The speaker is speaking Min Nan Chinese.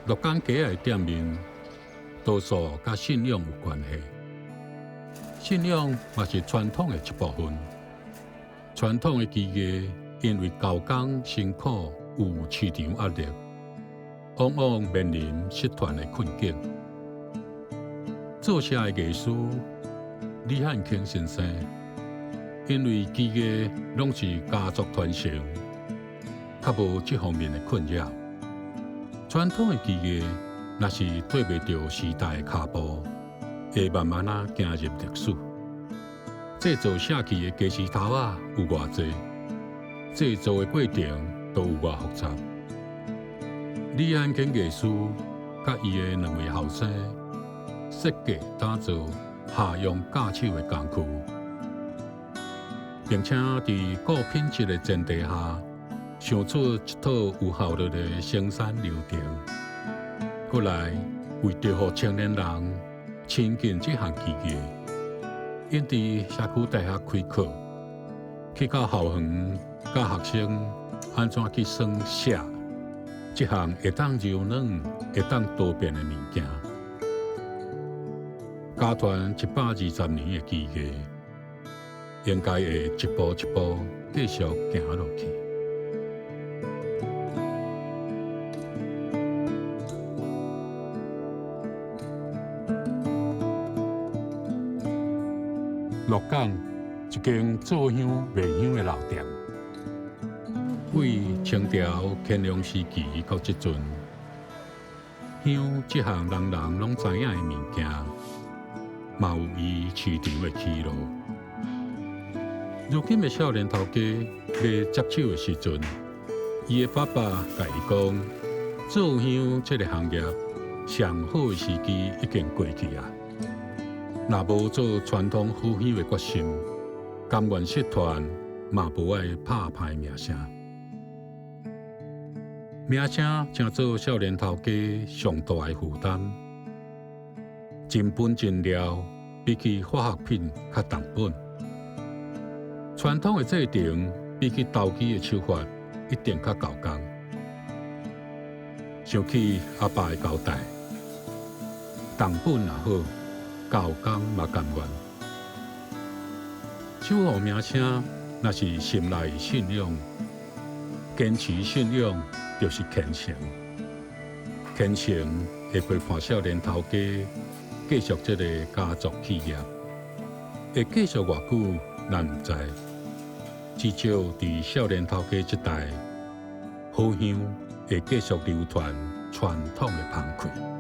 鹿港街仔的店面，多數佮信仰有關係。信仰嘛是傳統的一部分。傳統的技藝因為交工辛苦，有市場壓力，往往面臨失傳的困境。做社的藝師李漢卿先生，因為技藝攏是家族傳承，較無這方面的困擾。傳統的技藝若是綴袂著時代的跤步，會慢慢仔行入歷史。製造社器的家私頭仔有偌濟，製造的過程都有偌複雜。李漢卿藝師佮伊的兩位後生設計打造下用教手的工具，並且佇顧品質的前提下，想出一套有效率的生產流程。過來為著予青年人親近這項技藝，𪜶佇社區大學開課，去到校園教學生按怎去算錫這項會當柔軟、會當多變的物件。家傳120年的技藝，應該會一步一步繼續行落去。鹿港一間做香賣香的老店，對清朝乾隆時期到這陣，香這項人人攏知影的物件，嘛有伊市場的起落。如今的少年頭家欲接手的時陣，伊的爸爸共伊講，做香這个行業上好的時機已經過去啊！若無做傳統好香的決心，甘願失傳，嘛無愛拍歹名聲。名聲成做少年頭家上大的負擔。真本真料比起化學品較重本。傳統的製程比起投機的手法一定較厚工。想起阿爸的交代，重本也好，厚工嘛甘願。守護名聲，若是心內的信仰，堅持信仰就是虔誠。虔誠會陪伴少年頭家繼續這个家族企業，會繼續偌久，咱毋知。至少佇少年頭家這代，好香會繼續流傳傳統的芳氣。